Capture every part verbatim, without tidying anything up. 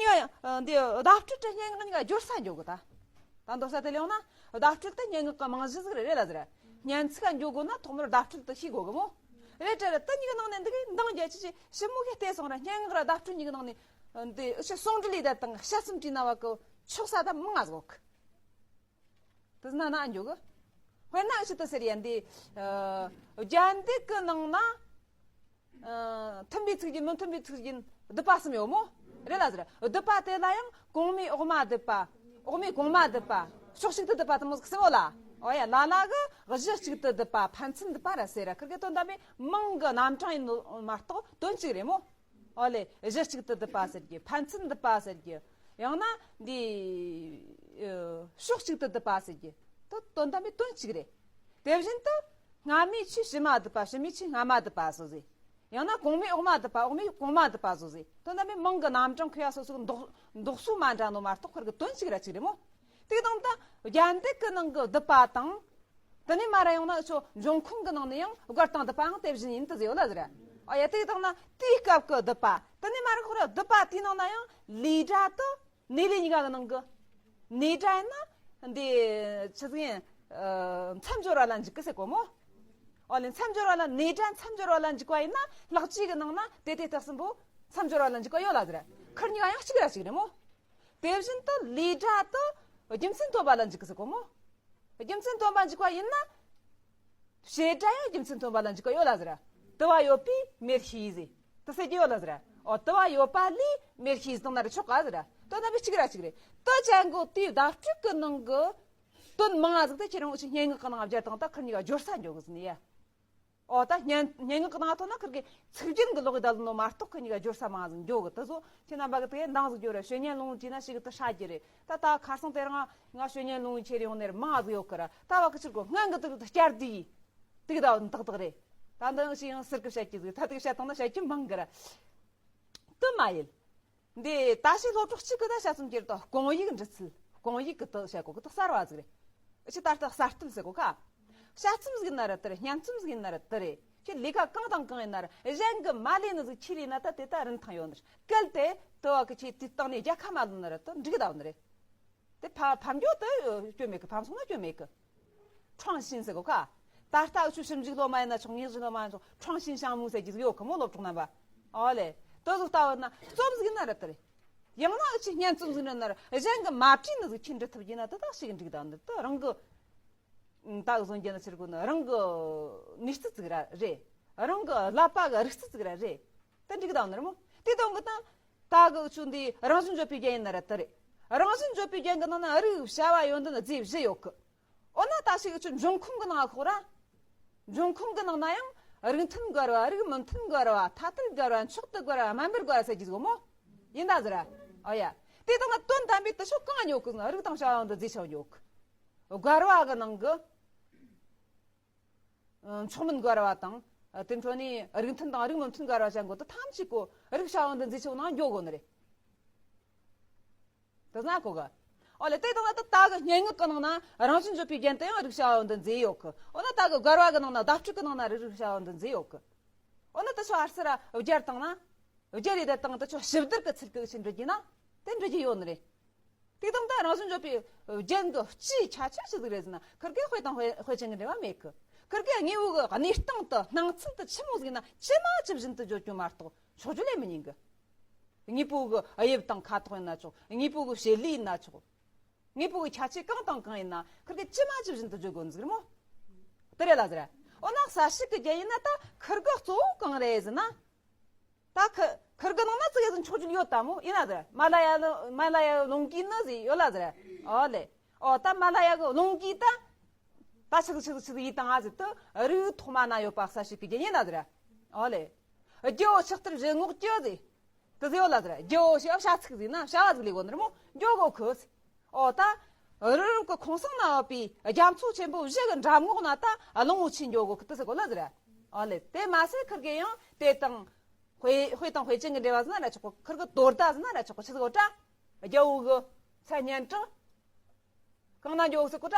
ཡང་འདི་བརྡ་སྤྲོད་དེ་སྙན་ངག་གཉིས་ཀ་སྦྱོར་ས་འཇོག་གི་ད། ད་མདོར་ས་དེ་ལ་ཡོང་ན་བརྡ་སྤྲོད་དེ་སྙན་ངག་གི་རྨང་གཞི་ཟིག་རེད་རེད་ལ་ཟེར། སྙན་ཚིག་ག་འཇོག་དགོས་ན་ཐོག་མར་བརྡ་སྤྲོད་དེ་ཤེས་དགོས་གི་མོ། རེད་དྲ་རེད། དེ་གཉིས་ཀྱི་ནང་ནས་འདི་གི་འདང་རྒྱག་ཆེ་ཆེ་ཞིབ་མོ་གི་བལྟས་སོང་ར། སྙན་ངག་ར་བརྡ་སྤྲོད་གཉིས་ཀྱི་ནང་ནས་འདི་ཨུ་ཆོ་ཟུང་འབྲེལ་ལས་ད་དང་དཔྱད་རྩོམ་བྲིས་ན་བ་གི་ཆོག་ས་ད་མང་ང་ཟིག་ཡོད་གི། དེ་ན་ན་འཇོག་གི། དཔེར་ན་ཨུ་ཆོ་དེ་ཟེར་ཡ་འདི་ཨ་རྒྱན་འདི་གི་ནང་ན། ཨ། མཐུན་པའི་ཚིག་རྒྱན་མི་མཐུན་པའི་ཚིག་རྒྱན་སྡུད་པ་གསུམ་ཡོད་མོ། རེད་ལ་ཟེར། སྡུད་པ་དེ་ལ་ཡང་གོང་མའི་འོག་མ་སྡུད་པ། འོག་མའི་གོང་མ་སྡུད་པ། ཕྱོགས་གཅིག་ཏུ་སྡུད་པ་དེ་མོ་ཟིག་གསུམ་ཡོད་ལ། འོ་ཡ། ལ་ལ་གི་གཞི་གཅིག་ཏུ་སྡུད་པ། ཕན་ཚུན་སྡུད་པ་ར་ཟེར་ར། ཁིར་གི་དོན་དམ་པའི་མིང་གི་རྣམ་གྲངས་ཡིན་ནོ་མ་གཏོགས་དོན་གཅིག་རེད་མོ། ཨོ་ལེ། གཞི་གཅིག་ཏུ་སྡུད་པ་ཟེར་རྒྱུ། ཕན་ཚུན་སྡུད་པ་ཟེར་རྒྱུ། ཡང་ན་འདི་ཨ་ཕྱོགས་གཅིག་ཏུ་སྡུད་པ་ཟེར་རྒྱུ་དེ་དོན་དམ་པའི་དོན་གཅིག་རེད། དེ་བཞིན་དུ་སྔ་མའི་ཆོས་ཕྱི་མ་སྡུད་པ། ཕྱི་མའི་ཆོས་སྔ་མ་སྡུད་པ་སོ་ཟེར། ཡང་ན་གོང་མའི་འོག་མ་སྡུད་པ། འོག་མའི་གོང་མ་སྡུད་པ་སོ་ཟེར། དོན་དམ་པའི་མིང་གི་རྣམ་གྲངས་ཁོ་ཡ་སོ་སོ་གི་འདོགས་འདོགས་སྲོལ་མ་འདྲ་ནོ་མ་གཏོགས་ཁིར་གི་དོན་གཅིག་ར་གཅིག་རེད་མོ། དེ་དང་ད་རྒྱན་འདི་གི་ནང་གི་སྡུད་པ་དང་། དེ་ནས་མར་ར་ཡོང་ན་ཨུ་ཆོ་འབྱུང་ཁུངས་ཀྱི་ནང་ནས་ཡང་སྒོར་དང་སྡུད་པའང་དེ་བཞིན་ཡིན་དུ་ཟེར་ཡོད་ལ་ཟེར། ཨ་ཡ། དེ་དང་ན་དེའི་སྐབས་ཀྱི་སྡུད་པ། དེ་ནས་མར་ཁོ་ར་སྡུད་པ་དེའི་ནང་ན་ཡང་ལས་སྒྲ་དེ་གནས་ལུགས་གཉིས་ཀ་གི་ནང་གི། གནས་སྒྲ་ཡིན་ན་འདི་ཆི་ཟིག་ཡིན། ཨ། མཚམས་སྦྱོར་བ་ལ་འཇུག་གི་ཟེར་གོ་མོ། ཨོ་ལེ། མཚམས་སྦྱོར་བ་ལ། གནས་སྒྲ་མཚམས་སྦྱོར་བ་ལ་འཇུག་པ་ཡིན་ན་ལྷག་བཅས་ཀྱི་ནང་ན་དེ་དེ་རྟགས་གསུམ་པོ་མཚམས་སྦྱོར་བ་ལ་འཇུག་པ་ཡོད་ལ་ཟེར། ཁིར་གཉིས་ཀ་ཡང་གཅིག་ར་གཅིག་རེད་མོ། དེ་བཞིན་དུ་ལས་སྒྲ་དེ་རྒྱུ་མཚན་སྟོན་པ་ལ་འཇུག་གི་ཟེར་གོ་མོ། རྒྱུ་མཚན་སྟོན་པ་འཇུག་པ་ཡིན་ན། བྱེད་སྒྲ་ཡང་རྒྱུ་མཚན་སྟོན་པ་ལ་འཇུག་པ་ཡོད་ལ་ཟེར། དུ་བ་ཡོད་པས་མེར་ཤེས་ཟེར། དུ་ཟེར་གྱི་ཡོད་ལ་ཟེར། ཨོ། དུ་བ་ཡོད་པ་ལས་མེར་ཤེས་ཟེར་ན་ར་ཆོག་ག་ཟེར། དོན་དམ་པའི་གཅིག་ར་གཅིག་རེད། དུ་ཅན་གོ་དེའི་བརྡ་སྤྲོད་ཀྱི་ནང་གི་དོན་མང་ང་ཟིག་དེ་ཁྱེད་རང་འུ་ཆོ་སྙན་ངག་གི་ནང་སྦྱར་བཏང་ད་ཁིར་གཉིས་ཀ་སྦྱོར་ས་འཇོག་གི་ཟེར་ནི་ཡ། ཨོ། ད་སྙན་སྙན་ངག་གི་ནང་ཐོན་ན་ཁིར་གི་ཚིག་རྒྱན་གི་ལོག་གི་བསྡད་ནོ་མ་གཏོགས་ཁིར་གཉིས་ཀ་སྦྱོར་ས་མང་ང་ཟིག་འཇོག་གི། དེ་ཚོ་ཁྱེད་རྣམ་པ་གི་དེ་འདང་ཟིག་རྒྱོབ་ར། བཤེས་གཉེན་ལུང་བྱས་ན་ཞིག་དེ་ཧྲ་རྒྱུ་རེད། ད་ད་ཁ་སང་དེ་རིང་ང་བཤེས་གཉེན་ལུང་ཁྱེར་ཡོང་ནས་མང་ང་ཟིག་ཡོད་གི་ར། ད་བ་གི་ཕྱིར་གོ་སྔན་གི་དེ་གི་དེ་བསྐྱར་ཟློས་དེ་གི་ད་ཏག་ཏག་རེད། ད་འདི་ཞིག་ཡང་ཟུར་གི་བཤད་རྒྱུ་ཟིག། ད་དེ་གི་བཤད་བཏང་ན་བཤད་རྒྱུ་མང་གི་ར། དུ་མ་ཡིན། འདི་ད་ཕྱིས་སློབ་གྲོགས་གཅིག་གི་ད་དཔྱད་རྩོམ་གྱི་རེད་དོ། སྐོང་ཡིག་འབྲི་ཚུལ། སྐོང་ཡིག་གི་དུ་བཤད་གོ་གི་དུ་གསར་བ་ཟིག་རེད། ཨ་ཆི་ད་ལྟ་གསར་གཏོད་ཟེར་གོ་ཁ། དཔྱད་རྩོམ་ཟིག་ཡིན་ན་ར་དེ་རེད། སྙན་རྩོམ་ཟིག་ཡིན་ན་ར་དེ་རེད། ཁྱེད་ལས་ཀ་གང་དང་གང་ཡིན་ན་ར་གཞན་གི་མ་ལས་ནི་ཟིག་ཁྱེར་ཡིན་ན་ད་དེ་ད་རིན་ཐང་ཡོད་ནི་རེད། གལ་ཏེ་དུ་བ་གི་ཁྱེད་དུས་སྟེང་ནས་རྒྱལ་ཁ་མ་ལོན་ན་ར་དུ་འགྲིག་གི་ད་ཡོད་ནི་རེད། དེ་ཕ་ཕམ་རྒྱུ་དེ་སྐྱོན་མེད་གི། ཕམ་སོང་ན་སྐྱོན་མེད་གི། 创新 ཟེར་གོ་ཁ། ད་ལྟ་འུ་ཆོ་ཞིབ་འཇུག་སློབ་མ་ཡིན་ན་ཆོག། དངོས་གཞི་སློབ་མ་ཡིན་ཆོག། 创新项目 ཟེར་གྱི་ཟིག་ཡོད་གི་མོ། སློབ་གྲོགས་རྣམ་པ། ཨོ་ལེ། དེ་ཟིག་ལྟ་བ་ན་རྩོམ་ཟིག་ཡིན་ན་ར་དེ་རེད། ཡང་ན་འུ་ཆོ་སྙན་རྩོམ་ཟིག་ཡིན་ན་ར་གཞན་གི་མ་བྲིས་ནི་ཟིག་ཁྱེད་འབྲི་ཐུབ་རྒྱུ་ན་དེ་དག་ཞིག་འགྲིག་ད་འདི་དེ་རང་གི། ད་གི་བཟོ་རྒྱུ་ན་ཕྱིར་གོ་ནི་རང་གི་ནུས་རྩལ་ཟིག་ར་རེད། རང་གི་ཀླད་པ་གི་རིག་རྩལ་ཟིག་ར་རེད། དེ་འགྲིག་ད་འདི་རེད་མོ། དེ་དང་གི་ད་ད་གི་འུ་ཆོ་འདི་རང་བཞིན་བརྗོད་པའི་རྒྱན་ཡིན་ན་ར་དེ་རེད། རང་བཞིན་བརྗོད་པའི་རྒྱན་གི་ནང་ན་རིགས་བྱ་བ་ཡོན་ཏན་རྫས་བཞི་ཡོད་གི། འོ་ན་ད་ཞིག་ཆུ་འབྱུང་ཁུངས་ཀྱི་ནང་ལ་ཤོག་ར། འབྱུང་ཁུངས་ཀྱི་ནང་ན་ཡང་རིགས་མཐུན་དགར་བ། རིགས་མི་མཐུན་དགར་བ། ཐ་དད་དགར་བ། མཆོག་ཏུ་དགར་བ། དམན་པར་དགར་བ་ཟེར་གྱི་ཟིག་མོ། ཡིན་ད་ཟེར་ར། ཨོ་ཡ། དེ་དང་ན་དོན་དམ་པའི་དུ་ཤོག་གང་ཉོ་གི་ཟེར་ན་རིགས་དང་བྱ་བ་འདི་རྫས་ཆགས་ཉོ་གི། དགར་བ་གི་ནང་གི། ཨ། མཆོག་དམན་དགར་བ་དང་། དེ་འཕྲོ་ནས་རིགས་མཐུན་དང་རིགས་མི་མཐུན་དགར་བ་བྱ་འགོ་དུ་ཐམས་ཅད་གོ་རིགས་བྱ་བ་འདི་རྫས་ཆགས་ནང་ཉོ་གོ་ནི་རེད། དེ་ན་གོ་ག། ཨོ་ལེ། དེ་དང་ན་ད་ད་གི་སྙན་ངག་གི་ནང་ན་རང་བཞིན་བརྗོད་པའི་རྒྱན་དུ་ཡང་རིགས་བྱ་བ་འདི་མཛེས་ཡོད་གི། འོ་ན་ད་གི་དགར་བ་གི་ནང་ན་བརྡ་སྤྲོད་གི་ནང་ན་རིགས་རིགས་བྱ་བ་འདི་མཛེས་ཡོད་གི། འོ་ན་དེ་ཆོ་ཧར་སི་ར་སྦྱར་བཏང་ན། སྦྱར་ཡི་དེ་དང་དེ་ཆོ་ཞིབ་བསྡུར་གི་ཚུལ་གི་ཕྱིར་འབྲི་རྒྱུ་ན་དེ་འབྲི་རྒྱུ་ཡོད་ནི་རེད། དེ་དང་ད་རང་བཞིན་བརྗོད་པའི་རྒྱན་གི་སྤྱིའི་ཁྱད་ཆོས་ཆི་ཟིག་རེད་ཟེར་ན་ཁིར་གེ་དཔེ་དང་དཔེ་དཔེ་ཅན་གི་འབྲེལ་བ་མེད་གི། ཁིར་གེ་དངོས་པོ་གི་གནས་སྟངས་དེ་སྣང་ཚུལ་དེ་ཆི་མོ་ཟིག་ན་ཇི་མ་ཇི་བཞིན་དུ་བརྗོད་རྒྱུ་མ་གཏོགས་ཕྱོགས་བརྗོད་ལས་མི་ཉན་གི། དངོས་པོ་གི་དབྱིབས་དང་ཁ་དོག་ཡིན་ན་ཆོག། དངོས་པོ་གི་བྱེད་ལས་ཡིན་ན་ཆོག། དངོས་པོ་གི་ཁྱད་ཆོས་གང་དང་གང་ཡིན་ན་ཁིར་གི་ཇི་མ་ཇི་བཞིན་དུ་བརྗོད་དགོས་ནི་ཟིག་རེད་མོ། དེ་རེད་ལ་ཟེར། འོ་ན་གསལ་བྱེད་ཀྱི་རྒྱན་ཡིན་ན་ད་ཁིར་གི་གཙོ་བོ་གང་རེད་ཟེར་ན། ད་ཁི་ཁིར་གི་ནང་ན་ཙི་གེ་ཟིག་འཁྱོག་བརྗོད་ཡོད་ད་མོ། ཡིན་ན་ཟེར། མ་ལ་ཡ་ལ་མ་ལ་ཡ་ལུང་གིས་ནི་ཟེར་ཡོད་ལ་ཟེར། འོ་ལེ། འོ་ད་མ་ལ་ཡ་གི་ལུང་གིས་ད། ད་ཆི་ཟིག་ཆི་ཟིག་ཆི་ཟིག་ཡིན་དང་ཨ་ཟེར་དུ་རིགས་ཐོག་མ་ན་ཡོད་པ་གསལ་བྱེད་ཀྱི་རྒྱན་ཡིན་ན་ཟེར། འོ་ལེ། རྒྱུ་བོ་ཕྱག་དར་བཞི་རྔོག་རྒྱུ་ཟེར། དེ་ཟེར་ཡོད་ལ་ཟེར། རྒྱུ་བོ་ཞེས་བྱ་ཚིག་ཟེར་ན་བྱ་བ་ཟིག་ལས་གོ་ནི་རེད་མོ། འགྱོ་གོ་ཁི། འོ་ད། རི་རབ་ཀྱི་ཁོང་གསེང་ན་ཡོད་པའི་རྒྱ་མཚོ་ཆེན་པོ་བཞི་གི་འགྲམ་ངོགས་ན་ད་གླང་པོ་ཆེ་འགྱོ་གོ་ཁི་དེ་ཟེར་གོ་ལ་ཟེར། འོ་ལེ། དེ་མ་ཟད་ཁིར་གེ་ཡང་དེ་དང་། དཔེ་དཔེ་དང་དཔེ་ཅན་གྱི་འབྲེལ་བ་ཟེར་ན་ར་ཆོག་གོ། ཁིར་གི་དོ་ཟླ་ཟེར་ན་ར་ཆོག་གོ། ཆི་ཟེར་གོ་ད། རྒྱལ་པོ་གི་མཚན་སྙན་གྲགས། གང་ན་འགྱོ་ཟེར་གོ་ད།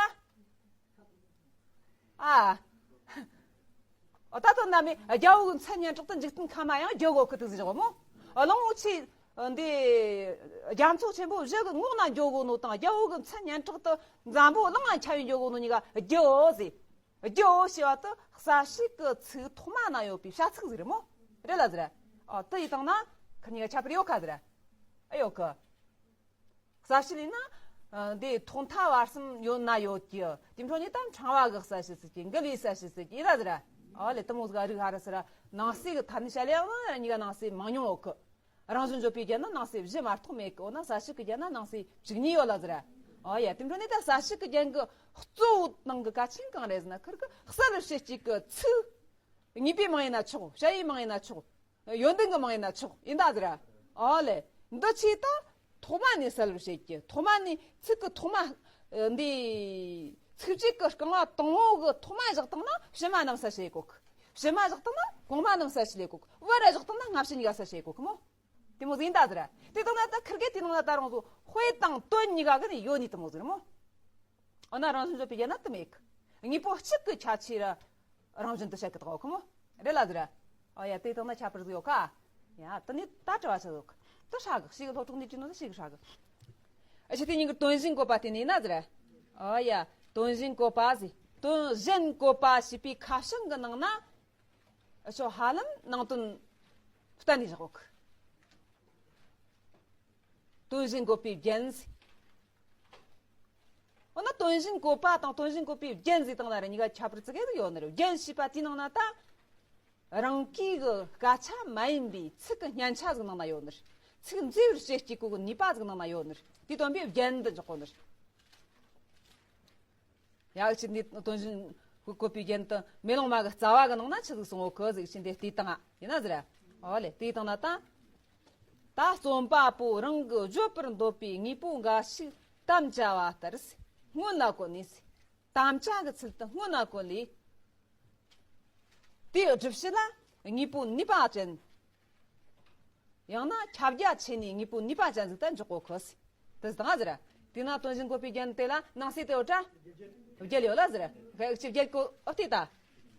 ཨ། འོ་ད་དོན་དམ་པའི་རྒྱལ་པོ་གི་མཚན་སྙན་གྲགས་དེ་འཇིག་རྟེན་ཁམས་ན་ཡང་འགྱོ་གོ་ཁི་དེ་ཟེར་གོ་མོ། གླང་པོ་ཆེ་ འདི་རྒྱ་མཚོ་ཆེན་པོ་བཞི་གི་ངོགས་ན་འགྱོ་གོ་ནོ་དང་རྒྱལ་པོ་གི་མཚན་སྙན་གྲགས་དེ་འཛམ་བུ་གླིང་ང་ཁྱབ་པའི་འགྱོ་གོ་ནོ་གཉིས་ཀ་རྒྱུའོ་ཟེར། རྒྱུའོ་ཞེས་པ་དེ་གསལ་བྱེད་ཀྱི་ཚིག་ཐོག་མ་ན་ཡོད་པའི་བྱ་ཚིག་ཟིག་རེད་མོ། རེད་ལ་ཟེར། ཨ་དེ་ཡིན་དང་ན་ཁི་གཉིས་ཀ་ཁྱད་པར་ཡོད་ཁ་ཟེར། ཨེ་ཡོད་ཁི། གསལ་བྱེད་ཡིན་ན། འདི་ཐོག་མཐའ་བར་གསུམ་ཡོད་ན་ཡོད་ཀྱི། དེ་འཕྲོ་ནས་ད་ཕྲེང་བ་གི་གསལ་བྱེད་ཟེར་གྱི། འགུལ་བའི་གསལ་བྱེད་ཟེར་གྱི་ཡིན་ལ་ཟེར། ཨ་ལེ་དེ་མོ་ཟིག་རིགས་ཧ་ར་ཟེར། ནང་གསེས་ཀྱི་ཐད་ནས་བཤད་ལེ་ཡང་ན་གཉིས་ཀ་ནང་གསེས་མང་ཉུང་ཡོད་ཁི། རང་བཞིན་བརྗོད་པའི་རྒྱན་ནི་ནང་གསེས་བཞི་མ་གཏོགས་མེད་ཀི། འོ་ན་གསལ་བྱེད་ཀྱི་རྒྱན་ན་ནང་གསེས་བཅུ་གཉིས་ཡོད་ལ་ཟེར། ཨ་ཡ་དེ་འཕྲོ་ནས་ད་གསལ་བྱེད་ཀྱི་རྒྱན་གྱི་གཙོ་བོ་ནང་གི་གལ་ཆེན་གང་རེད་ཟེར་ན། ཁིར་གི་གསལ་བྱེད་ཀྱི་ཚིག་ངེས་པའི་མིང་ཡིན་ན་ཆོག་བྱ་བའི་མིང་ཡིན་ན་ཆོག་ཡོན་ཏན་གྱི་མིང་ཡིན་ན་ཆོག་ཡིན་ད་ཟེར། ཨོ་ལེ། འདི་ཆེ་ད་ཐོག་མ་ནས་གསལ་བར་བྱེད་ཀྱི། ཐོག་མ་ནས་ཚིག་གི་ཐོག་མ། འདི་ཚིག་བཅད་ཀྱི་རྐང་བ་དང་པོ་གི་ཐོག་མ་བཞག་བཏང་ན་ཕྱི་མ་རྣམས་གསལ་བྱེད་གོ་གི། ཕྱི་མ་བཞག་བཏང་ན་གོང་མ་རྣམས་གསལ་བྱེད་གོ་གི། བར་ར་བཞག་བཏང་ན་སྔ་ཕྱི་གཉིས་ཀ་གསལ་བྱེད་གོ་གི་མོ། དེ་མོ་ཟིག་ཡིན་ད་ཟེར། དེ་དང་ན་ད་ཁིར་གེ་དེ་ནང་ན་ད་རང་ཚོ་དཔེ་དང་དོན་གཉིས་ཀ་གི་ནི་ཡོད་ནི་དེ་མོ་ཟིག་རེད་མོ། འོ་ན་རང་བཞིན་བརྗོད་པའི་རྒྱན་ན་དེ་མེད་གི། དངོས་པོ་གཅིག་གི་ཁྱད་ཆོས་ར་རང་བཞིན་དུ་བཤད་གི་དག་གོ་མོ། རེད་ལ་ཟེར། ཨོ་ཡ་དེ་དང་ན་ཁྱད་པར་ཟིག་ཡོད་ཁ། ཡ་དེ་ནི་ད་དྲི་བ་ཆི་ཟིག་དེ་ཧྲ་གི། ཞིག་གི་སློབ་ཕྲུག་འདི་བྲིས་ནོ་དེ་ཞིག་ཧྲ་གི། ཨ་ཕྱི་དེ་ཉིན་གི་དོན་གཞན་བཀོད་པ་དེ་ནི་ཡིན་ན་ཟེར། ཨོ་ཡ་དོན་གཞན་བཀོད་པ་ཟེར། དོན་གཞན་བཀོད་པ་ཞེས་པའི་ཁ་བྱང་གི་ནང་ན། ཨ་ཆོ་ཧ་ལམ་ནང་དོན་གཏན་ནས་བཞག་གོ་གི། དོན་གཞན་བཀོད་པའི་རྒྱན་ཟེར། འོ་ན་དོན་གཞན་བཀོད་པ་དང་དོན་གཞན་བཀོད་པའི་རྒྱན་ཟེར་དང་ལ་ར་གཉིས་ཀ་ཁྱད་པར་ཙི་གེ་ཟིག་ཡོད་ནི་རེད། རྒྱན་ཞེས་པ་དེའི་ནང་ན་ད་རང་གི་གི་སྐད་ཆ་མ་ཡིན་པའི་ཚིག་གི་སྙན་ཆ་ཟིག་ནང་ན་ཡོད་ནི་རེད། ཚིག་མཛེས་པར་བྱེད་ཀྱི་གོ་གི་ནུས་པ་ཟིག་ནང་ན་ཡོད་ནི་རེད། དེ་སྟོན་པའི་རྒྱན་དུ་འཇོག་གོ་ནི་རེད། ཡག་ཅིག་འདི་དོན་གཞན་བཀོད་པའི་རྒྱན་དུ་མེ་ལོང་མ་གི་རྩ་བ་གི་ནང་ན་ཆི་ཟིག་གསུང་ངོ་གི་ཟིག་ཅིག་འདི་བལྟས་བཏང་ཡིན་ན་ཟེར། ཨོ་ལེ་བལྟས་བཏང་ན་ད། ད་རྩོམ་པ་པོ་རང་གི་བརྗོད་པར་འདོད་པའི་དངོས་པོ་འགའ་ཞིག་དམ་བཅའ་བ་ལྟར་སྔོན་ལ་བཀོད་ནས། དམ་བཅའ་གི་ཚུལ་དུ་སྔོན་ལ་བཀོད་ལས། དེའི་སྒྲུབ་བྱེད་ལ་དངོས་པོ་ནུས་པ་ཅན། ཡང་ན་ཁྱབ་རྒྱ་ཆེ་ནས་དངོས་པོ་ནུས་པ་ཅན་ཟིག་ཏུ་འཇོག་གོ་གི། དེ་དང་ཟེར། དེས་ན་དོན་གཞན་བཀོད་པའི་རྒྱན་དེ་ལ་ནང་གསེས་དེ་འོ་ཏྲ། བརྒྱད་ཡོད་ལ་ཟེར། ཁ་ཅིག་བརྒྱད་གོ་ཨོ་དེ་ད།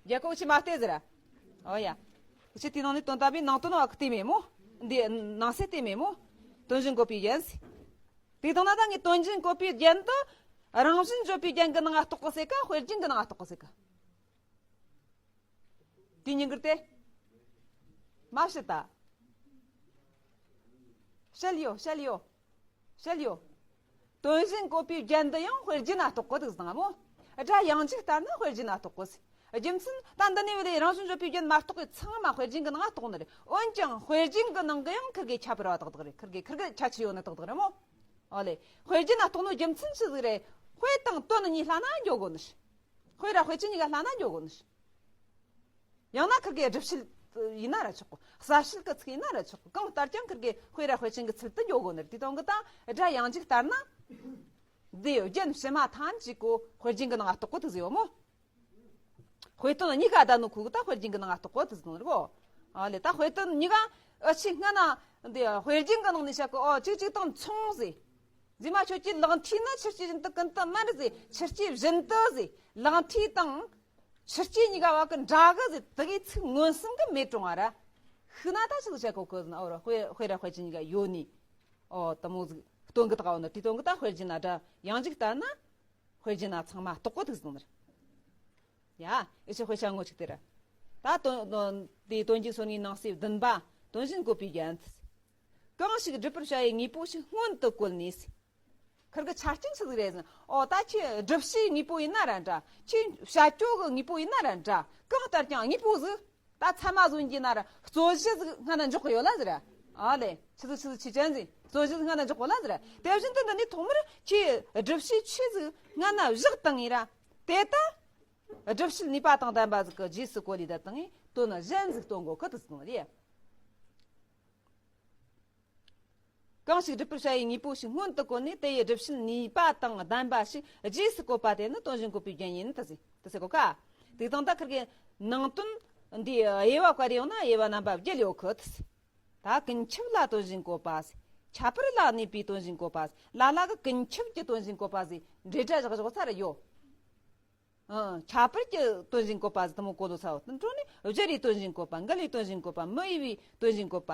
བརྒྱད་གོ་ཅི་མ་སྟེ་ཟེར། ཨོ་ཡ། ཅི་དེ་ནང་ནས་དོན་དམ་པའི་ནང་དོན་བ་གི་དེ་མེད་མོ། འདི་ནང་གསེས་དེ་མེད་མོ། དོན་གཞན་བཀོད་པའི་རྒྱན་ཟེར། དེ་དང་ན་ད་ངས་དོན་གཞན་བཀོད་པའི་རྒྱན་དུ། རང་བཞིན་བརྗོད་པའི་རྒྱན་གི་ནང་ང་གཏོགས་གི་ཟེར་ག་དཔེ་རྒྱན་གི་ནང་ང་གཏོགས་གི་ཟེར་ག་དེ་ཉིན་གྱི་དེ། མ་བཤད་ད། བཤད་ཡོད་བཤད་ཡོད། བཤད་ཡོད། དོན་གཞན་བཀོད་པའི་རྒྱན་འདི་ཡང་དཔེ་རྒྱན་ན་གཏོགས་གི་འདུག་ཟེར་མོ། སྒྲ་ཡང་འཇིག་ལྟར་ན་དཔེ་རྒྱན་ན་གཏོགས་གི་ཟེར། རྒྱུ་མཚན་ད་འདི་ནས་བ་ལས་རང་བཞིན་བརྗོད་པའི་རྒྱན་མ་གཏོགས་པའི་ཚང་མ་དཔེ་རྒྱན་གྱི་ནང་ང་གཏོགས་ནི་རེད། འོན་ཀྱང་དཔེ་རྒྱན་གྱི་ནང་གི་ཡང་ཁིར་གི་ཁྱད་པར་བ་ཏག་ཏག་རེད། ཁིར་གི་ཁིར་གི་ཁྱད་ཆོས་ཡོད་ནི་ཏག་ཏག་རེད་མོ། ཨོ་ལེ། དཔེ་རྒྱན་ན་གཏོགས་ནོ་རྒྱུ་མཚན་ཆི་ཟིག་རེད། དཔེ་དང་དོན་གཉིས་ལྷན་ན་འགྱོ་དགོ་ནི་རེད། དཔེ་ར་དཔེ་ཅན་གཉིས་ཀ་ལྷན་ན་འགྱོ་དགོ་ནི་རེད། ཡང་ན་ཁིར་གི་སྒྲུབ་བྱེད་ཡིན་ན་ར་ཆོག་གོ། གསལ་བྱེད་ཀྱི་ཚིག་ཡིན་ན་ར་ཆོག་གོ། གང་ལྟར་ཀྱང་ཁིར་གི་དཔེ་ར་དཔེ་ཅན་གྱི་ཚུལ་དུ་འགྱོ་དགོ་ནི་རེད། དེ་དོན་གི་ད་སྒྲ་ཡང་འཇིག་ལྟར་ན། འདི་ཡོད་རྒྱན་ཕྱི་མ་ཐམས་ཅད་གོ་དཔེ་རྒྱན་གྱི་ནང་ང་གཏོགས་གོ་དེ་ཟེར་ཡོད་མོ། དཔེ་དོན་གཉིས་ཀ་ད་ནུ་ཁུག་ད་དཔེ་རྒྱན་གྱི་ནང་ང་གཏོགས་གོ་དེ་ཟེར་ནོ་རེད་གོ། ཨ་ལེ་ད་དཔེ་དོན་གཉིས་ཀ་ཨ་ཆི་སྔ་ན་འདི་དཔེ་རྒྱན་གྱི་ནང་ནས་བཤད་གི། ཨོ་གཅིག་གཅིག་དང་མཚུངས་ཟེར། མཛེས་མ་ཁྱོད་ཀྱི་ལག་མཐིལ་ནི་ཆུ་སྐྱེས་བཞིན་དུ་ཀུན་ཏུ་དམར་ཟེར། ཆུ་སྐྱེས་བཞིན་དུ་ཟེར། ལག་མཐིལ་དང་ཆུ་སྐྱེས་གཉིས་ཀ་བ་གི་འདྲ་གི་ཟེར། དེ་གའི་ཚིག་མངོན་སུམ་གི་མེད་རུང་བ་ར། ཤི་ན་ད་ཆི་ཟིག་བཤད་གོ་གི་ཟེར་ན། ཨོ་ར་དཔེ་དཔེ་ར་དཔེ་ཅན་གཉིས་ཀ་ཡོད་ནི། ཨོ་དེ་མོ་ཟིག་སྟོན་གི་དག་འོ་ན་དེ་སྟོན་གི་ད་དཔེ་རྒྱན་ན་སྒྲ་ཡང་འཇིག་ལྟར་ན། དཔེ་རྒྱན་ན་ཚང་མ་གཏོགས་གོ་དེ་ཟེར་ནི་རེད། ཡ། ཨེ་ཆི་དཔེ་ཆ་ངོ་ཅིག་དེ་ར། ད་དོན་དོན་དེའི་དོན་གྱི་སོ་ནི་ནང་གསེས་བདུན་པ། དོན་གཞན་བཀོད་པའི་རྒྱན། གང་ཞིག་སྒྲུབ་པར་བྱ་བའི་དངོས་པོ་ཞིག་སྔོན་དུ་བཀོད་ནས། ཁིར་གི་ཆ་རྐྱེན་ཆི་ཟིག་རེད་ཟེར་ན། ཨོ་ད་ཁྱེད་སྒྲུབ་བྱེད་དངོས་པོ་ཡིན་ན་ར་འདྲ། ཁྱེད་བྱ་སྤྱོད་གི་དངོས་པོ་ཡིན་ན་ར་འདྲ། གང་ལྟར་ཀྱང་དངོས་པོ་ཟིག་ད་ཚད་མ་བཟོ་རྒྱུ་ན་ར་རྩོད་གཞི་ཟིག་སྔ་ན་འཇོག་གི་ཡོད་ལ་ཟེར། ཨ་ལེ། ཆི་ཟིག་ཆི་ཟིག་ཆི་ཅན་ཟིག་རྩོད་གཞི་ཟིག་སྔ་ན་འཇོག་གི་ཡོད་ལ་ཟེར། དེ་བཞིན་དུ་འདི་ནི་ཐོག་མར་ཁྱེད་སྒྲུབ་བྱེད་ཆོས་ཟིག་སྔ་ན་བཞག་བཏང་ངེ་ར། དེ་ལྟ། སྒྲུབ་བྱེད་ནུས་པ་དང་ལྡན་པ་ཟིག་གི་རྗེས་སུ་བཀོད་ལས་ད་བཏང་ངེ་དོན་གཞན་ཟིག་སྟོན་གོ་ཁི་དུ་ཟིག་རེད། གང་ཞིག་སྒྲུབ་པར་བྱ་བའི་དངོས་པོ་ཞིག་སྔོན་དུ་བཀོད་ནས་དེ་ཡི་སྒྲུབ་བྱེད་ནུས་པ་དང་ལྡན་པ་ཞིག་རྗེས་སུ་བཀོད་པ་དེ་ནི་དོན་གཞན་བཀོད་པའི་རྒྱན་ཡིན་དུ་ཟེར་དུ་ཟེར་གོ་ཀ། དེ་དང་ད་ཁིར་གི་ནང་དོན་འདི་དབྱེ་བ་བཀར་ཡོང་ན་དབྱེ་བ་རྣམ་པ་བརྒྱད་ཡོད་ཁི་དུ་ཟེར། ད་ཀུན་ཁྱབ་ལ་དོན་གཞན་བཀོད་པ་ཟེར། ཁྱད་པར་ལ་གནས་པའི་དོན་གཞན་བཀོད་པ་ཟེར། ལ་ལ་གི་ཀུན་ཁྱབ་ཀྱི་དོན་གཞན་བཀོད་པ་ཟེར། འབྲེལ་སྒྲ་བཞག་བཞག་ཚར་ཡོད། ཨང་། ཁྱད་པར་གྱི་དོན་གཞན་བཀོད་པ་ཟེར་དེ་མོ་གོ་ལོ་ཚ་བོ། དེ་འཕྲོ་ནས་སྦྱར་བའི་དོན་གཞན་བཀོད་པ། འགལ་བའི་དོན་གཞན་བཀོད་པ། མི་དབྱེ་བའི་དོན་གཞན་བཀོད་པ།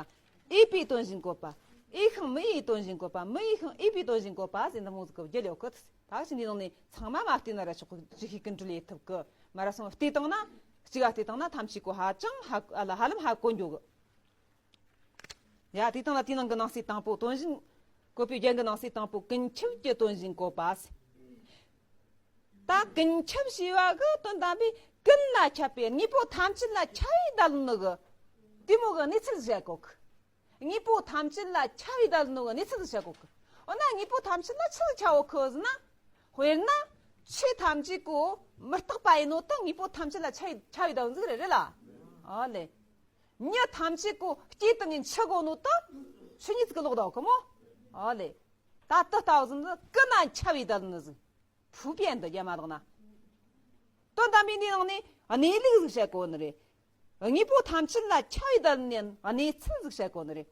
དབྱེ་བའི་དོན་གཞན་བཀོད་པ། འོས་ཤིང་མི་འོས་པའི་དོན་གཞན་བཀོད་པ། མི་འོས་ཤིང་འོས་པའི་དོན་གཞན་བཀོད་པ་ཟེར་འདི་མོ་ཟིག་གི་བརྒྱུད་ཡོད་གི། ད་ཕྱིན་འདི་ནང་ནས་ཚང་མ་མ་བལྟས་ན་ར་ཆོག་གི། ཅི་ཞིག་ཀུན་བྲལ་ཡེ་ཐུབ་གི་མ་ར་སོང་། བལྟས་བཏང་ན་གཅིག་ག་བལྟས་བཏང་ན་ཐམས་ཅད་གོ་ཧ་ཅང་ཧ་ཨ་ལ་ཧ་ལམ་ཧ་གོ་འགྱོ་གི། ཡ་དེ་དང་ལ་དེའི་ནང་གི་ནང་གསེས་དང་པོ། དོན་གཞན་བཀོད་པའི་རྒྱན་གྱི་ནང་གསེས་དང་པོ། ཀུན་ཁྱབ་ཀྱི་དོན་གཞན་བཀོད་པ་ཟེར། ད་ཀུན་ཁྱབ་ཞེས་པ་གི་དོན་དམ་པའི་ཀུན་ལ་ཁྱབ་པའི་དངོས་པོ་ཐམས་ཅད་ལ་ཁྱབ་པའི་བརྡ་ལན་ནི་གི་དེ་མོ་གི་གནས་ཚུལ་བཤད་གོ་གི། དངོས་པོ་ཐམས་ཅད་ལ་ཁྱབ་པའི་བརྡ་ལན་ནི་གི་གནས་ཚུལ་བཤད་གོ་གི། འོ་ན་དངོས་པོ་ཐམས་ཅད་ལ་ཆི་ལ་ཁྱབ་ཡོད་གི་ཟེར་ན། དཔེར་ན་ཆོས་ཐམས་ཅད་གོ་མི་རྟག་པ་ཡིན་ནོ་ད་དངོས་པོ་ཐམས་ཅད་ལ་ཁྱབ་ཁྱབ་པའི་བརྡ་ལན་ཟིག་རེད་རེད་ལ། ཨ་ལེ། མྱི་ཐམས་ཅད་གོ་སྐྱེས་དང་ངན་འཆི་གོ་ནོ་ད་ཆོས་ཉིད་ཟིག་གི་ལོག་ད་གོ་མོ། ཨ་ལེ། ད་དེ་ལྟ་བུ་ཟིག་ནི་ཀུན་ན་ཁྱབ་པའི་བརྡ་ལན་ནི་ཟིག普遍的རྒྱ་མ་དག་ན། དོན་དམ་པའི་འདིའི་ནང་ནས་གནས་ལུགས་ཟིག་བཤད་གོ་ནི་རེད། དངོས་པོ་ཐམས་ཅད་ལ་ཁྱབ་པའི་བརྡ་ལན་ནི་གནས་ཚུལ་ཟིག་བཤད་གོ་ནི་རེད།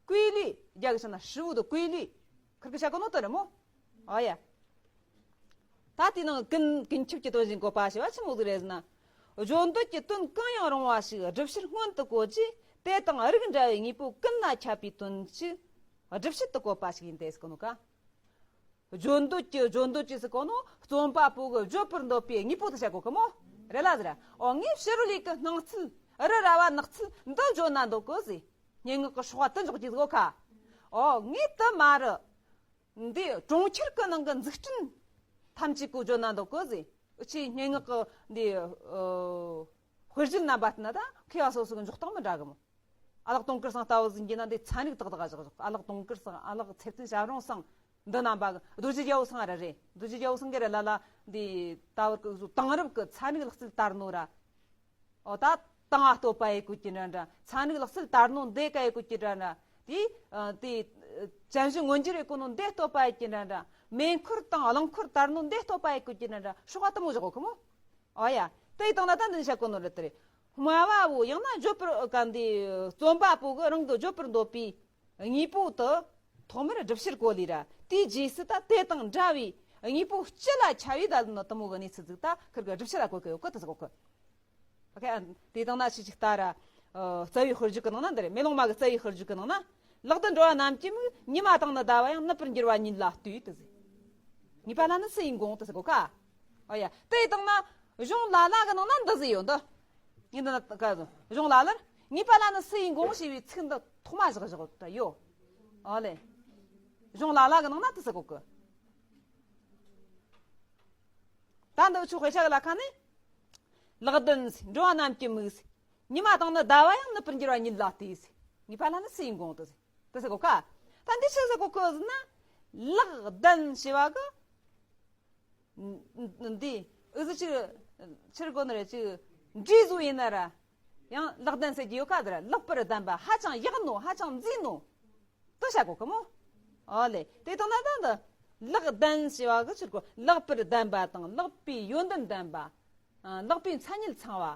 ཀུན་ལུས་རྒྱ་གི་ཆ་ན་实物的规律ཁིར་གི་བཤད་གོ་ནོ་དེ་རེད་མོ། ཨ་ཡ། ད་དེའི་ནང་ཀུན་ཀུན་ཁྱབ་ཀྱི་དོན་གཞན་བཀོད་པ་ཞེས་པ་ཆི་མོ་ཟིག་རེད་ཟེར་ན། བརྗོད་འདོད་ཀྱི་དོན་གང་ཡང་རུང་བ་ཞིག་སྒྲུབ་བྱེད་སྔོན་དུ་བཀོད་རྗེས་དེ་དང་རིགས་འདྲ་བའི་དངོས་པོ་ཀུན་ལ་ཁྱབ་པའི་དོན་ཞིག་སྒྲུབ་བྱེད་དུ་བཀོད་པ་ཞིག་ཡིན་ཏེ་ཟེར་གོ་ནོ་ཀ། བརྗོད་འདོད་ཀྱི་བརྗོད་འདོད་ཀྱི་ཟེར་གོ་ནོ་རྩོམ་པ་པོ་གི་བརྗོད་པར་འདོད་པའི་དངོས་པོ་དེ་བཤད་གོ་གི་མོ། རེད་ལ་ཟེར། འོ་ངས་ཕྱི་རོལ་ལས་ཀྱི་སྣང་ཚུལ་རི་ར་བ་ནགས་ཚལ་འདི་བརྗོད་ན་འདོད་གི་ཟེར། སྙན་ངག་གི་སྲོག་པ་དེ་འཇོག་རྒྱུ་ཟིག་གོ་ཁ། འོ་ངས་དེ་མ་རེད། འདི་གྲོང་ཁྱེར་གྱི་ནང་གི་འཛུགས་སྐྲུན་ཐམས་ཅད་གོ་བརྗོད་ན་འདོད་གི་ཟེར། འུ་ཆའི་སྙན་ངག་གི་འདི་ཨ་དཔེར་བརྗོད་རྣམ་པ་བསྟན་ན་ད་མཁས་པ་སོ་སོ་གི་འཇོག་སྟངས་མི་འདྲ་གི་མོ། ཨ་ལགས་དུང་དཀར་ཚང་ལྟ་བུ་ཟིག་ཡིན་ན་འདི་ཚན་རིག་ཏག་ཏག་བཞག་བཞག་ཨ་ལགས་དུང་དཀར་ཚང་། ཨ་ལགས་ཚེ་བརྟན་ཞབས་རིང་ཚང་། འདི་རྣམ་པ་གི་རྡོ་རྗེ་རྒྱལ་པོ་ཚང་ར་རེད། རྡོ་རྗེ་རྒྱལ་པོ་ཚང་གི་ར་ལ་ལ་འདི་ལྟ་བུར་གི་བཟོ་དེང་རབས་གི་ཚན་རིག་ལག་རྩལ་དར་ནོ་ར། འོ་ད་དེང་ང་བསྟོད་པ་ཡེ་གོ་གི་འདྲ་འདྲ། ཚན་རིག་ལག་རྩལ་དར་ནོ་འདི་ག་ཡེ་གོ་གི་འདྲ་འདྲ། དེ་ཨ་དེ་ཅན་ཞིག་མངོན་འགྱུར་ཡེ་གོ་ནོ་འདི་བསྟོད་པ་ཡེ་གི་འདྲ་འདྲ། མེ་འཁོར་དང་རླངས་འཁོར་དར་ནོ་འདི་བསྟོད་པ་ཡེ་གོ་གི་འདྲ་འདྲ། སྲོག་པ་དེ་མོ་བཞག་གོ་གི་མོ། ཨོ་ཡ། དེ་ཡི་དང་ན་ད་འདི་བཤད་གོ་ནོ་རེད་དེ་རེད། སྨྲ་བ་བོ་ཡང་ན་བརྗོད་པར་ག་འདི་རྩོམ་པ་པོ་གི་རང་གི་བརྗོད་པར་འདོད་པའི་དངོས་པོ་དེ་ཐོག་མར་སྒྲུབ་བྱར་གོ་ལེ་ར། དེའི་རྗེས་སུ་ད་དེ་དང་འདྲ་བའི་དངོས་པོ་སྤྱི་ལ་ཁྱབ་པའི་བརྡ་ལན་དེ་མོ་གི་གནས་ཚུལ་ཟིག་ད་ཁིར་གི་སྒྲུབ་བྱར་གོ་གི་ཡོད་གི་དེ་ཟེར་གོ་གི། ཨོ་ཁེ། ཨ་དེ་དང་ན་ཞིག་ཅིག་ལྟ་ར། ཨ་རྩ་བའི་དཔེར་བརྗོད་ཀྱི་ནང་ན་འདི་རེད། མེ་ལོང་མ་གི་རྩ་བའི་དཔེར་བརྗོད་ཀྱི་ནང་ན། ལག་ཏུ་འགྲོ་བ་རྣམས་ཀྱི་མིག་ཉི་མ་དང་ནི་ཟླ་བ་ཡང་ནུབ་པར་འགྱུར་བ་ཉིད་ལ་ལྟོས་དེ་ཟེར། ངེས་པ་ལ་ནི་སུ་ཡིས་འགོངས་དེ་ཟེར་གོ་ཁ། ཨོ་ཡ། དེ་དང་ན་གཞུང་ལ་ལ་གི་ནང་ན་འདི་ཟེར་ཡོད་འདི། ངས་འདི་ན་ག་གཞུང་ལ་ལར་ངེས་པ་ལ་ནི་སུ་ཡིས་འགོངས་ཞེས་པའི་ཚིག་འདི་ཐོག་མ་བཞག་བཞག་ད་ཡོད། ཨོ་ལེ། གཞུང་ལ་ལ་གི་ནང་ན་དེ་ཟེར་གོ་གི། ད་འདི་ཆོ་དཔེ་ཆ་གི་ལ་ཁ་ནས། ལག་ལྡན་ཟེར། འགྲོ་བ་རྣམས་ཀྱི་མིག་ཟེར། ཉི་མ་དང་ནི་ཟླ་བ་ཡང་ནུབ་པར་འགྱུར་བ་ཉིད་ལ་ལྟོས་ཟེར། ངེས་པ་ལ་ནི་སུ་ཡིས་འགོངས་དེ་ཟེར། དེ་ཟེར་གོ་ཁ། ད་འདི་ཆི་ཟེར་གོ་གི་ཟེར་ན། ལག་ལྡན་ཞེས་པ་གི། འདི་ཨུ་ཟི་ཆི་ཆིར་གོ་ནི་རེད་ཅིག་འདྲིས་བཟོ་ཡིན་ན་ར། ཡང་ལག་ལྡན་ཟེར་གྱི་ཡོད་ཁ་དེ་ར། ལེགས་པར་ལྡན་པ། ཧ་ཅང་ཡག་ནོ། ཧ་ཅང་མཛེས་ནོ། དེ་བཤད་གོ་གི་མོ། ཨོ་ལེ། དེ་དང་ན་ད་འདི་ལག་ལྡན་ཞེས་པ་གི་ཆིར་གོ་ལེགས་པར་ལྡན་པ་དང་ལེགས་པའི་ཡོན་ཏན་ལྡན་པ། ཨ་ལེགས་པའི་མཚན་ཉིད་ཚང་བ།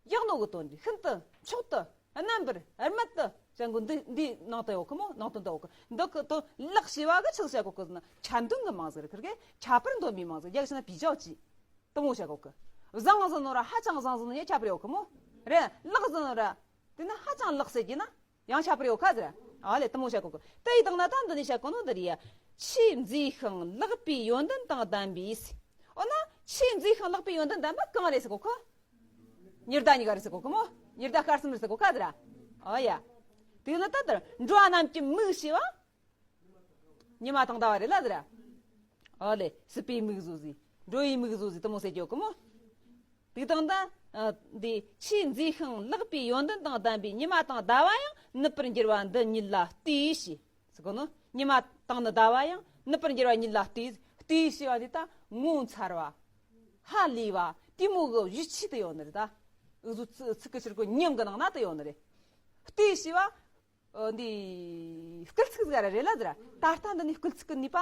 ཡག་ནོ་གི་དོན་འདི་ཤིན་ཏུ་མཆོག་ཏུ་རྣམ་པར་དམན་དུ་ཅན་གོ་འདི་འདིའི་ནང་དུ་ཡོད་གི་མོ། ནང་དོན་དུ་ཡོད་གི། འདི་གི་དོན་ལེགས་ཞེས་པ་གི་ཆི་བཤད་གོ་གི་ཟེར་ན་ཁྱད་འདོན་གི་མིང་ཟིག་རེད། ཁིར་གི་ཁྱད་པར་འདོན་པའི་མིང་ཟིག་རྒྱ་གི་ཆ་ན་比较句དེ་མོ་བཤད་གོ་གི། བཟང་ཟེར་ནོ་ར་ཧ་ཅང་བཟང་ཟེར་ནོ་ཡ་ཁྱད་པར་ཡོད་གི་མོ། རེད། ལེགས་ཟེར་ནོ་ར། དེ་ནི་ཧ་ཅང་ལེགས་ཟེར་གྱི་ན། ཡང་ཁྱད་པར་ཡོད་ཁ་ཟེར། ཨ་ལེ་དེ་མོ་བཤད་གོ་གི། དེ་ཡི་དང་ན་ད་འདི་ནས་བཤད་གོ་ནོ་འདི་རེད་ཡ། ཆེས་མཛེས་ཤིང་ལེགས་པའི་ཡོན་ཏན་དང་ལྡན་པའི། འོ་ན་ཆེས་མཛེས་ཤིང་ལེགས་པའི་ཡོན་ཏན་ལྡན་པ་གང་རེད་ཟེར་གོ་གི། ཉི་ཟླ་གཉིས་ཀ་རེད་ཟེར་གོ་གི་མོ། ཉི་ཟླ་སྐར་གསུམ་རེད་ཟེར་གོ་ཁ་ཟེར། ཨ་ཡ། དེ་ལ་ད་ལྟར་འགྲོ་བ་རྣམས་ཀྱི་མིག་ཞེས་པ། ཉི་མ་དང་ཟླ་བ་རེད་ལ་ཟེར། ཨོ་ལེ། སྲིད་པའི་མིག་བཟོ་ཟིག་འགྲོ་བའི་མིག་བཟོ་ཟིག་དེ་མོ་ཟེར་གྱི་ཡོད་གི་མོ། དེ་དང་ད་ཨ་འདི་ཆེས་མཛེས་ཤིང་ལེགས་པའི་ཡོན་ཏན་དང་ལྡན་པའི་ཉི་མ་དང་ཟླ་བ་ཡང་ནུབ་པར་འགྱུར་བ་འདི་ཉིད་ལ་ལྟོས་ཞེས་ཟེར་གོ་ནོ། ཉི་མ་དང་ནི་ཟླ་བ་ཡང་ནུབ་པར་འགྱུར་བ་ཉིད་ལ་ལྟོས། ལྟོས་ཞེས་པ་འདི་ད་ངོ་མཚར་བ། ཧ་ལས་པ་དེ་མོ་གི་ཡིད་ཆེས་དེ་ཡོད་ནི་རེད་ད། འུ་ཟོ་ཚིག་ཚིག་གི་ཕྱིར་གོ་ཉམས་གི་ནང་ན་དེ་ཡོད་ནི་རེད། ལྟོས་ཞེས་པ། ཨ་འདི་སྐུལ་ཚིག་ཟིག་ར་རེད་ལ་ཟེར། ད་ལྟ་འདི་ནི་སྐུལ་ཚིག་གི་ནུས་པ་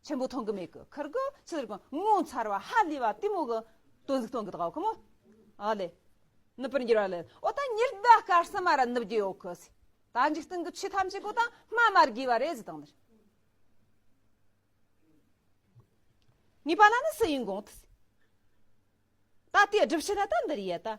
ཆེན་པོ་ཐོན་གི་མེད་གི། ཁིར་གི་ཆི་ཟེར་གི། ངོ་མཚར་བ་ཧ་ལས་པ་དེ་མོ་གི་དོན་ཟིག་སྟོན་གི་འདུག་ག་མོ། ཨ་ལེ། ནུབ་པར་འགྱུར་བ་ལེ། འོ་ད་ཉི་ཟླ་སྐར་གསུམ་མ་ར་ནུབ་རྒྱུ་ཡོད་གི་ཟེར། ད་འཇིག་རྟེན་གི་ཆོས་ཐམས་ཅད་གོ་ད་སྨྲ་མ་དགོས་པ་རེད་ཟེར་དང་ནི། ངེས་པ་ལ་ནི་སུ་ཡིས་འགོངས་ཏེ་ཟེར། ད་དེ་སྒྲུབ་བྱེད་ན་ད་འདི་རེད་ཡ་ད།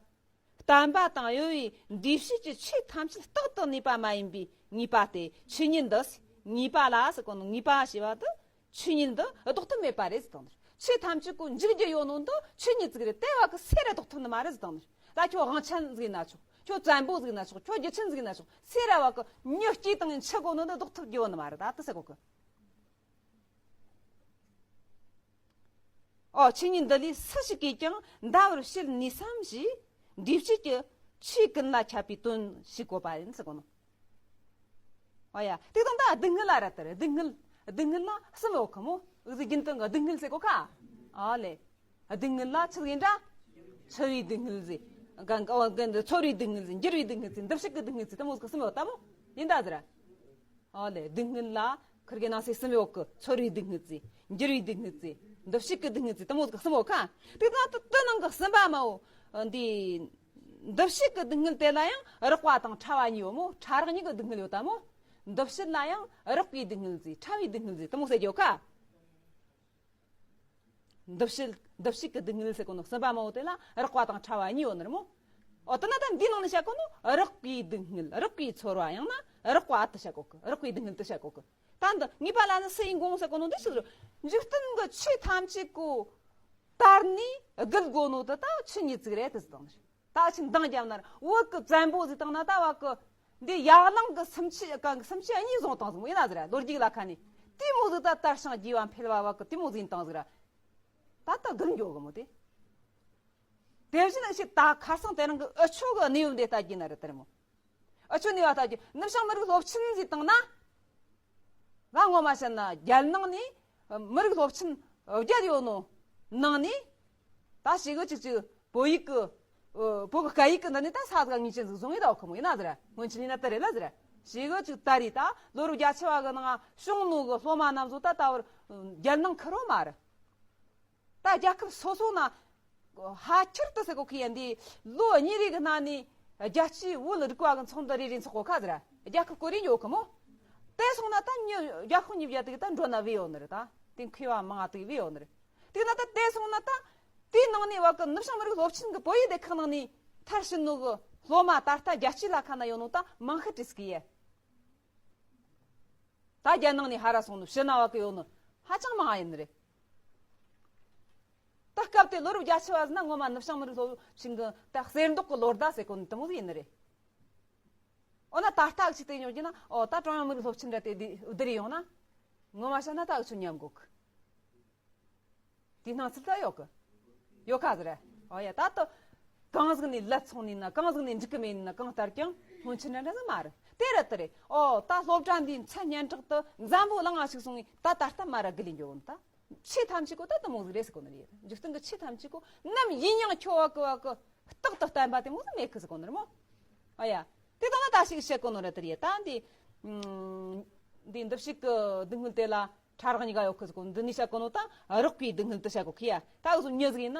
བརྟན་པ་དང་གཡོ་བའི་འདུས་བྱས་ཀྱི་ཆོས་ཐམས་ཅད་རྟག་ཏུ་གནས་པ་མ་ཡིན་པའི་ངེས་པ་སྟེ། ཆོས་ཉིད་འདི། ངེས་པ་ལ་ཟེར་གོ་ནོ། ངེས་པ་ཞེས་པ་དེ་ཆོས་ཉིད་འདི་ལྡོག་ཐབས་མེད་པ་རེད་ཟེར་དང་ནི། ཆོས་ཐམས་ཅད་ཀོ་འཇིག་རྒྱུ་ཡོད་ནོ་འདི་ཆོས་ཉིད་ཅིག་རེད། དེ་བ་གི་སུ་ར་ལྡོག་ཐུབ་ནི་མ་རེད་ཟེར་དང་ནི། ད་ཁྱོད་དབང་ཆེན་ཟིག་ཡིན་ན་ཆོག་ཁྱོད་བཙན་པོ་ཟིག་ཡིན་ན་ཆོག་ཁྱོད་རྒྱུ་ཆེན་ཟིག་ཡིན་ན་ཆོག་སུ་ར་བ་གི་མྱི་སྐྱེས་དང་འཆི་གོ་ནོ་འདི་ལྡོག་ཐུབ་རྒྱུ་ཡོད་ནི་མ་རེད། ད་དེ་ཟེར་གོ་གི། ཨོ། ཆོས་ཉིད་འདི་ལས་སུ་ཞིག་གིས་ཀྱང་འདའ་བར་བྱེད་ནུས་སམ་ཞེས། འདུས་བྱས་ཀྱི་ཆོས་ཀུན་ལ་ཁྱབ་པའི་དོན་ཞིག་བཀོད་པ་ཡིན་ཟེར་གོ་ནོ། ཨོ་ཡ། དེ་དང་ད་སྡུག་བསྔལ་ལ་ར་ལྟར། སྡུག་བསྔལ། སྡུག་བསྔལ་ལ་གསུམ་ཡོད་གི་མོ། འུ་ཟིག་རྒྱུན་དུ་གི་སྡུག་བསྔལ་ཟེར་གོ་ཁ། ཨོ་ལེ། སྡུག་བསྔལ་ལ་ཆི་ཟིག་ཡིན་འདྲ། འཆི་བའི་སྡུག་བསྔལ་ཟེར། ག་ག་ག་ཚོར་བའི་སྡུག་བསྔལ་ཟེར། འགྱུར་བའི་སྡུག་བསྔལ་ཟེར། འདུ་བྱེད་ཀྱི་སྡུག་བསྔལ་ཟེར། དེ་མོ་ཟིག་གསུམ་ཡོད་ད་མོ། ཡིན་ད་ཟེར། ཨོ་ལེ། སྡུག་བསྔལ་ལ་ཁིར་གི་ནང་གསེས་གསུམ་ཡོད་གི། ཚོར་བའི་སྡུག་བསྔལ་ཟེར། འགྱུར་བའི་སྡུག་བསྔལ་ཟེར། འདུ་བྱེད་ཀྱི་སྡུག་བསྔལ་ཟེར། དེ་མོ་ཟིག་གསུམ་ཡོད་ཁ། དེ་ན་དེ་དེ་ནང་གི་གསུམ་པ་མའོ། འདི་འདུ་བྱེད་ཀྱི་སྡུག་བསྔལ་དེ་ལ་ཡང་རགས་པ་དང་ཕྲ་བ་གཉིས་ཡོད་མོ། ཕྲ་རགས་གཉིས་ཀྱི་སྡུག་བསྔལ་ཡོད་ད་མོ། འདུ་བྱེད་ལ་ཡང་རགས་པའི་སྡུག་བསྔལ་ཟེར། ཕྲ་བའི་སྡུག་བསྔལ་ཟེར། དེ་མོ་ཟེར་རྒྱུ་ཡོད་ཁ། འདུ་བྱེད། འདུ་བྱེད་ཀྱི་སྡུག་བསྔལ་ཟེར་གོ་ནོ་གསུམ་པ་མ་བོ་དེ་ལ་རགས་པ་དང་ཕྲ་བ་གཉིས་ཡོད་ནི་རེད་མོ། འོ་དེ་ན་ད་འདིའི་ནང་ནས་བཤད་གོ་ནོ་རགས་པའི་སྡུག་བསྔལ། རགས་པའི་ཚོར་བ། ཡང་ན་རགས་པ་དེ་བཤད་གོ་གི། རགས་པའི་སྡུག་བསྔལ་དེ་བཤད་གོ་གི། ད་འདི་ངེས་པ་ལ་ནི་སུ་ཡིན་དགོངས་ཟེར་གོ་ནོ་འདི་ཞིག་རེད། འཇིག་རྟེན་གྱི་ཆོས་ཐམས་ཅད་ཀོ་དར་ནས་རྒུད་དགོ་ནོ་དེ་ད་ཆོས་ཉིད་ཅིག་རེད་དེ་ཟེར་དང་ནི། ད་ཕྱིན་འདང་རྒྱབ་ན་བོད་ཀྱི་བཙན་པོ་ཟིག་བཏང་ན་ད་བ་ཀི་འདི་ཡར་ལངས་ཀྱི་སུམ་ཆ་གང་སུམ་ཆ་གཉིས་བཟུང་བཏང་ཟིག་མོ་ཡིན་ན་ཟེར། ལོ་རྒྱུས་ལ་ཁ་ནས་དེ་མོ་ཟིག་ད་དར་ཞིང་རྒྱས་པ་འཕེལ་བ་བ་ཀི་དེ་མོ་ཟིག་ཡིན་བཏང་ཟིག་ར། ད་ལྟ་སྒུར་འགྱོ་གི་མོ་དེ། དེ་བཞིན་ཞིག་ད་ཁ་སང་དེ་རིང་གི་འུ་ཆོ་གི་གནས་བབ་འདི་ལྟ་རྒྱུ་ན་རེད་དེ་རེད་མོ། འུ་ཆོ་གནས་བབ་ལྟ་རྒྱུ་ནུབ་བྱང་མི་རིགས་སློབ་ཆེན་ཟིག་བཏང་ན། ང་ངོ་མ་བཤད་ན་རྒྱལ་ནང་ནས་མི་རིགས་སློབ་ཆེན་བརྒྱད་ཡོད་ནོ་ནང་ནས་ད་ཞེ་གི་ཅིག་ཅིག་བོད་ཡིག་གི་བོད་གི་སྐད་ཡིག་གི་འདི་ནས་ད་ས་ཟིག་ངེས་ཅན་ཟིག་བཟུང་ཡོད་ད་ཁོ་མོ་ཡིན་ན་ཟེར། སྔོན་ཆད་ཡིན་ན་དེ་རེད་ལ་ཟེར། ཞེ་གི་ཅིག་ད་རེད་ད་ལོ་རབས་བརྒྱད་ཅུ་བ་གི་ནང་བྱུང་ནོ་གི་སློབ་མ་རྣམས་ཚོ་ད་ད་བར་རྒྱལ་ནང་ཁུར་བོ་མ་རེད། ད་རྒྱལ་ཁབ་སོ་སོ་ན་ཧ་ཁྱེར་དུ་ཟེར་གོ་ཁི་ཡ་འདི་ལོ་གཉིས་རེ་གི་ནང་ནས་རྒྱལ་སྤྱིའི་བོད་རིག་པ་གི་ཚོགས་འདུ་རེ་རེ་འཚོགས་གོ་ཁ་ཟེར། རྒྱལ་ཁབ་ཀོ་རེ་འཇོག་གི་མོ། དེ་སོང་ན་ད་མྱི་རྒྱལ་ཁབ་གཉིས་བརྒྱ་དེ་གི་ད་འགྲོ་ན་བས་ཡོད་ནི་རེད། ད་དེ་མཁས་པ་མང་ང་དེ་གི་བས་ཡོད་ནི་རེད། དེ་ན་ད་དེ་སོང་ན་ད་དེའི་ནང་ནས་བ་གི་ནུབ་བྱང་མི་རིགས་སློབ་ཆེན་གི་བོད་ཡིག་སྡེ་ཁག་ནང་ནས་མཐར་ཕྱིན་ནོ་གི་སློབ་མ་ད་ལྟ་རྒྱལ་སྤྱི་ལ་ཁ་ན་ཡོད་ནོ་ད་མང་ཤོས་བྲིས་གི་ཡ། ད་རྒྱལ་ནང་ནས་ཧ་ར་སོང་ནོ་ཕྱི་ན་བ་གི་ཡོད་ནོ་ཧ་ཅང་མང་ཡིན་ནི་རེད། ད་སྐབས་དེ་ལོ་རབས་བརྒྱད་ཅུ་བ་ཟིན་ན་ངོ་མ་ནུབ་བྱང་མི་རིགས་སློབ་ཆེན་གི་ད་གསེར་མདོག་གི་ལོ་ཟླ་ཟེར་གོ་ནི་དེ་མོ་ཟིག་ཡིན་ནི་རེད། འོ་ན་ད་ལྟ་གི་ཅིག་དེ་ཉོ་རྒྱུ་ན་ཨོ་ད་ཀྲུང་དབྱང་མི་རིགས་སློབ་ཆེན་ར་དེ་དེ་བསྡུར་ཡོང་ན། ངོ་མ་བཤད་ན་ད་གི་ཆོ་ཉམས་གོ་གི། དེའི་སྣང་ཚུལ་ད་ཡོད་གི། ཡོད་ཁ་ཟེར། ཨོ་ཡ་ད་ལྟ་གང་ཟིག་ནས་ལད་སོང་ནས་ན་གང་ཟིག་ནས་འགྲིག་གི་མེད་ནས་ན་གང་ལྟར་ཀྱང་སྔོན་ཆད་འདྲ་འདྲ་ཟིག་མ་རེད། དེ་རེད་དེ་རེད། ཨོ་ད་སློབ་གྲྭ་འདིའི་མཚན་སྙན་གྲགས་དུ་འཛམ་བུ་གླིང་ང་ཞིག་སོང་ངས་ད་ད་ལྟ་མ་ར་དགུ་ལས་འགྱོ་འོང་ད། ཆོས་ཐམས་ཅད་ཀོ་ད་དེ་མོ་ཟིག་རེད་ཟེར་གོ་ནི་རེད། འཇིག་རྟེན་གི་ཆོས་ཐམས་ཅད་ཀོ་ནམ་ཡིན་ཡང་ཁྱོ་བ་ཀི་བ་ཀི་རྟག་ཏུ་བརྟན་པ་དེ་མོ་ཟིག་མེད་ཀི་ཟེར་གོ་ནི་རེད་མོ། ཨ་ཡ། དེ་ད་ན་ད་ཞིག་བཤད་གོ་ནོ་རེད་དེ་རེད། ད་འདི་འདི་འདུ་བྱེད་ཀི་སྡུག་བསྔལ་དེ་ལ་ཕྲ་རགས་གཉིས་ཀ་ཡོད་ཀི་ཟེར་གོ་འདི་ནས་བཤད་གོ་ནོ་ད་རགས་པའི་སྡུག་བསྔལ་དེ་བཤད་གོ་ཁི་ཡ། ད་འུ་ཟོ་མྱི་ཟིག་ཡིན་ན།